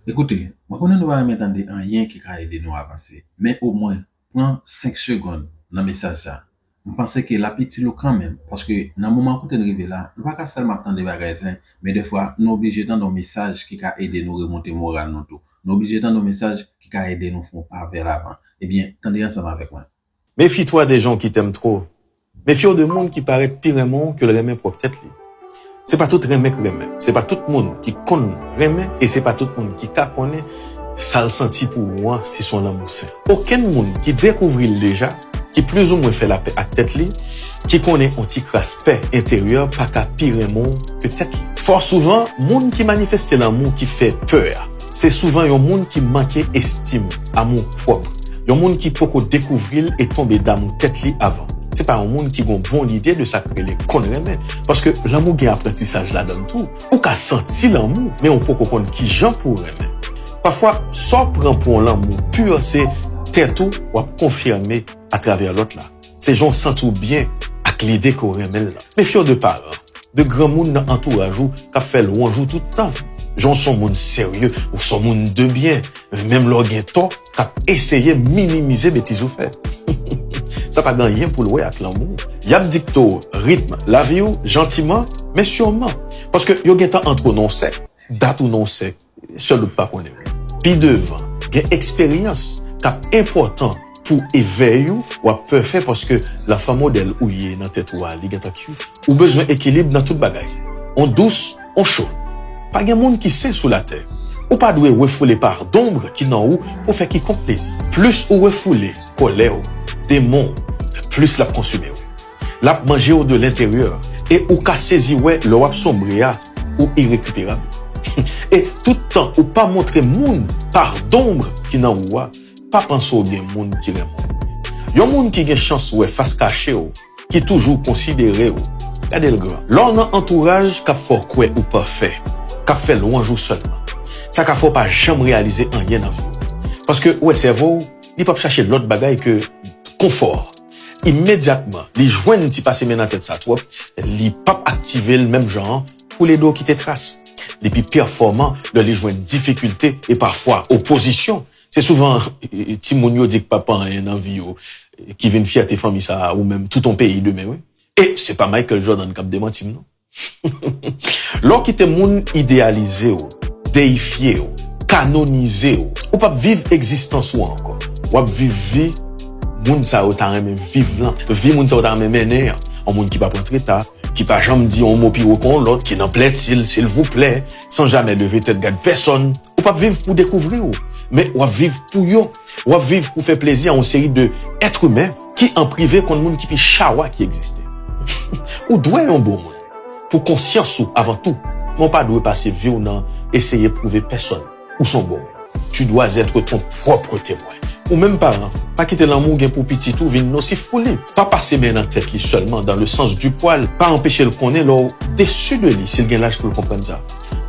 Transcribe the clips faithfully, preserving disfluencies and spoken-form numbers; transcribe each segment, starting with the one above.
Ekoute, mwen konnen nou pa renmen tande anyen ki ka ede nou avanse, men omwen, pran senk segonn nan mesaj sa. M panse ke l ap itil ou kanmenm, paske nan moman kote n rive la, nou pa ka sèlman ap tande bagay zen, men defwa, nou oblije tande yon mesaj ki ka ede nou remonte moral nou tou. Nou oblije tande yon mesaj ki ka ede nou fè yon pa vè lavan. Ebyen, tande ansanm avèk mwen. Méfie-toi des gens qui t'aiment trop. Mefye w de moun ki parèt pi renmen w ke l renmen pwòp tèt li. Se pa tout renmen k renmen. Se pa tout moun ki konn renmen e se pa tout moun ki ka konnen sa l santi pou ou an si s on lanmou sen. Okenn moun ki dekouvri l deja, ki plizoumwen fè lapè ak tèt li, ki konnen on ti kras pè enteryè pa ka pi renmen w ke tèt li. Fò souvan, moun ki manifeste lanmou ki fè pè a, se souvan yon moun ki manke estim, amou pwòp, yon moun ki poko dekouvri l e tonbe damou tèt li avan. Se pa yon moun ki gon bon lide de sa k rele konn renmen, paske lanmou gen aprantisaj ladan l tou. Ou ka santi lanmou, men ou poko konn kijan pou w renmen. Pafwa, sa w pran pou yon lanmou pi, se tèt ou w ap konfime atravè lòt la. Se jan w santi w byen ak lide ke w renmen l lan. Mefye w de paran, de granmoun nan antouraj ou k ap fè lwanj ou tout tan. Jan w s on moun serye, ou s on moun de byen, menm lè w gen tò, k ap eseye minimize betiz ou fè. Sa pa gen anyen pou l wè ak lanmou. Y ap dikte w ritm lavi w jantiman, men siman. Paske yo gentan antre w nan yon sèk, dat ou nan yon sèk, sèl ou t pa konnen wi. Pi devan, gen eksperyans k ap enpòtan pou evèy ou w ap pè fè paske lanfan modèl ou ye nan tèt ou a, li gentan kwi. Ou bezwen ekilib nan tout bagay. On dous, on cho. Pa gen moun ki sen sou latè. Ou pa dwe refoule par donb ki nan ou pou fè kikonk plezi. Plis ou refoule kòlè w, demon w, plis l ap konsime w. L ap manje w de lenteryè e ou ka sezi wè lè w ap sonbre a, ou irekiperab. E tout tan ou pa montre moun par donb ki nan ou a, pa panse w gen moun ki renmen w. Yon moun ki gen chans wè fas kache w, ki toujou konsidere w, gade l gran. Lè w nan antouraj k ap fè w kwè ou pafè, k ap fè lwanj ou sèlman, sa ka fè w pa janm reyalize anyen nan vi w. Paske ou wè sèvo w, li p ap chache lòt bagay ke konfò. Imedyatman, li jwenn ti pase men nan tèt sa twòp, li p ap aktive l menm jan an pou l ede w kite tras. Li pi pèfòman lè li jwenn difikilte e pafwa opozisyon. Se souvan timoun yo di k p ap anyen nan vi yo ki vin fyète fanmi sa a ou menm tout on peyi demen wi. E se pa Michael Jordan k ap demanti m non. Lè w kite moun ideyalize w, deyifye w, kanonize w, ou p ap viv egzistans ou an ankò. W ap viv vi moun sa yo ta renmen viv lan, vi moun sa yo ta renmen mennen an. On moun ki p ap rantre ta, ki pa janm di on mo pi wo ke on lòt, ki nan plèti l, silvouplè, san jamè leve tèt gad pèsòn. Ou p ap viv pou dekouvri w, men w ap viv pou yo. W ap viv pou fè plezi a on seri de èt imen ki an prive konn moun ki pi chawa ki egziste. Ou dwe yon bon moun pou konsyans ou avan tou, men w pa dwe pase vi w nan eseye pwouve pèsòn ou s on bon moun. Tu dois être ton propre témoin. Ou menm paran, pa kite lanmou w gen pou pitit ou vin nosif pou li. Pa pase men nan tèt li sèlman, dans le sens du poil, pa anpeche l konnen lè w desi de li si l gen laj pou l konprann sa.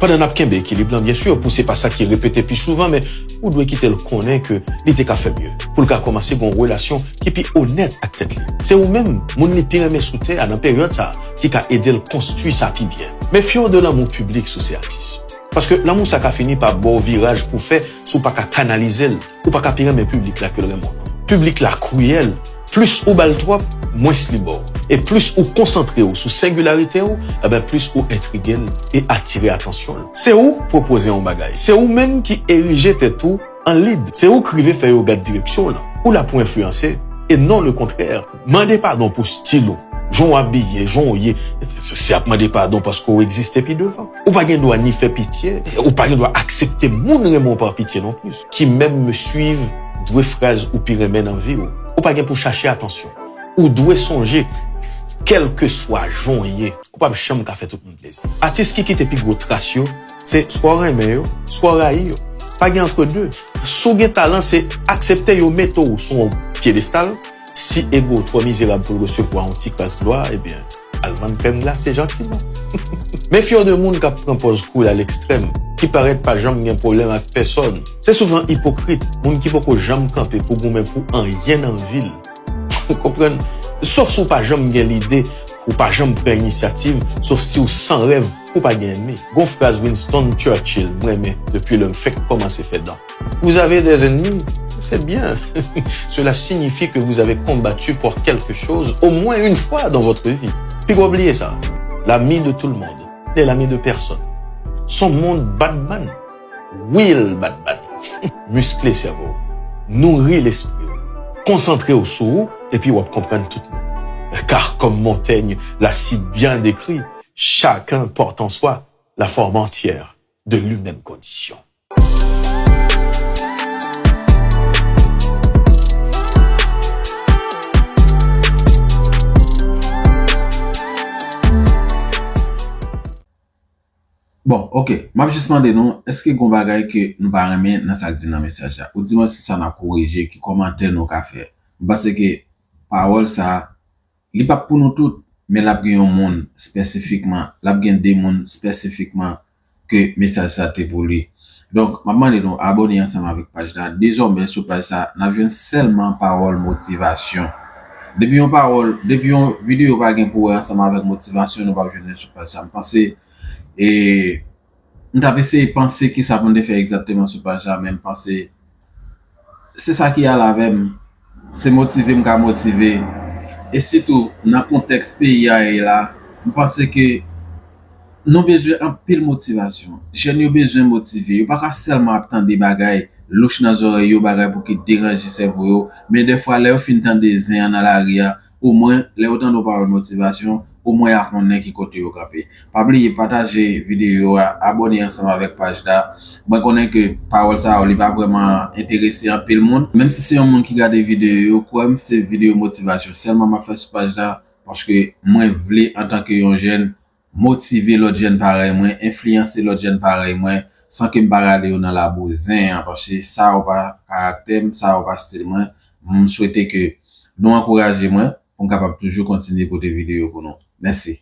Pandan n ap kenbe ekilib lan, byen si, pou se pa sa ki repete pi souvan, men ou dwe kite l konnen ke li te ka fè mye, pou l ka kòmanse gen yon relasyon ki pi onèt ak tèt li. Se ou menm, moun li pi renmen sou tè a nan peryòd sa a, ki ka ede l konstwi sa pi byen. Mefye w de lanmou piblik si w se atis. Paske lanmou sa ka fini pa ba w viraj pou fè si w pa ka kanalize l. Ou pa ka pi renmen piblik la ke l renmen w non. Piblik la kriyèl. Plis ou ba l twòp, mwens li ba w. E plis ou konsantre w sou sengilarite w, enben plis ou entrige l e atire atansyon l. Se ou k pwopoze yon bagay. Se ou menm ki erije tèt ou an lid. Se ou k rive fè yo gad direksyon w lan. Ou la pou enfliyanse, e non lekontrè. Mande padon pou stil ou, jan w abiye, jan w ye. Se ap mande padon paske w egziste pi devan. Ou pa gen dwa ni fè pitye, ou pa gen dwa aksepte moun renmen w pa pitye non plis. Qui m'aime me suive dwe fraz ou pi renmen nan vi w. Ou pa gen pou chache atansyon. Ou dwe sonje, kèlkeswa jan w ye, ou p ap janm ka fè tout moun plezi. Atis ki kite pi gwo tras yo, se swa w renmen yo, swa w rayi yo. Pa gen antre de. Si w gen talan, se aksepte yo mete w sou yon pyedestal. Si ego w twò mizerab pou l resevwa yon ti kras glwa, ebyen, al vann krèm glase jantiman. Mefye w de moun k ap pran pòz cool a lekstrèm, ki parèt pa janm gen pwoblèm ak pèsòn. Se souvan ipokrit, moun ki poko janm kanpe pou goumen pou anyen nan vi l. Ou konprann? Sof si w pa janm gen lide Ou pa janm pran inisyativ, sof si w san rèv, ou pa gen ènmi. Gon fraz Winston Churchill m renmen depi lè m fèk kòmanse fè dan. Vous avez des ennemis, c'est bien. Cela signifie que vous avez combattu pour quelque chose au moins une fois dans votre vie. Pi pa bliye sa. L'ami de tout le monde n'est l'ami de personne. Son monde Batman. Will Batman. Miskle sèvo w. Nouri lespri w. Konsantre w sou ou, epi w ap konprann tout moun. Car comme Montaigne l'a si bien décrit, chacun porte en soi la forme entière de lui-même condition. Bon, ok. M ap jis mande nou, èske gon bagay ke nou pa renmen nan sa k di nan mesaj la? Ou di mwen si sa n ap korije, ki kòmantè nou ka fè? M panse ke pawòl sa, li p ap pou nou tout, men l ap gen yon moun espesifikman, l ap gen de moun espesifikman ke mesaj sa te pou li. Donk, m ap mande nou abòne ansanm avèk paj la. Dezòmè, sou paj sa, n ap jwenn sèlman pawòl motivasyon. Depi yon pawòl, depi yon videyo pa gen pou wè ansanm avèk motivasyon, nou p ap jwenn li sou paj sa. M panse, e, m t ap eseye panse kisa pou m te fè egzakteman sou paj la, men m panse se sa ki al avè m. Se motive m ka motive. E sitou, nan kontèks peyi a ye la, m panse ke nou bezwen anpil motivasyon. Jèn yo bezwen motive. Yo pa ka sèlman ap tande bagay louch nan zòrèy yo, bagay pou ki deranje sèvo yo. Men dèfwa, lè yo fin tande zen an nan lari a, omwen, lè yo tande yon pawòl motivasyon, omwen y a konnen ki kote yo kanpe. Pa bliye pataje videyo a, abòne ansanm avèk paj la. Mwen konnen ke pawòl sa yo, li pa vrèman enterese anpil moun. Menm si se yon moun ki gade videyo yo, kwè m, se videyo motivasyon sèlman m ap fè sou paj la, paske mwen vle, antanke yon jèn, motive lòt jèn parèy mwen, enfliyanse lòt jèn parèy mwen, san ke m pa rale yo nan labou zen an, paske sa yo pa karaktè m, sa yo pa stil mwen. M swete ke nou ankouraje mwen pou m kapab toujou kontinye pote videyo pou nou. Mèsi.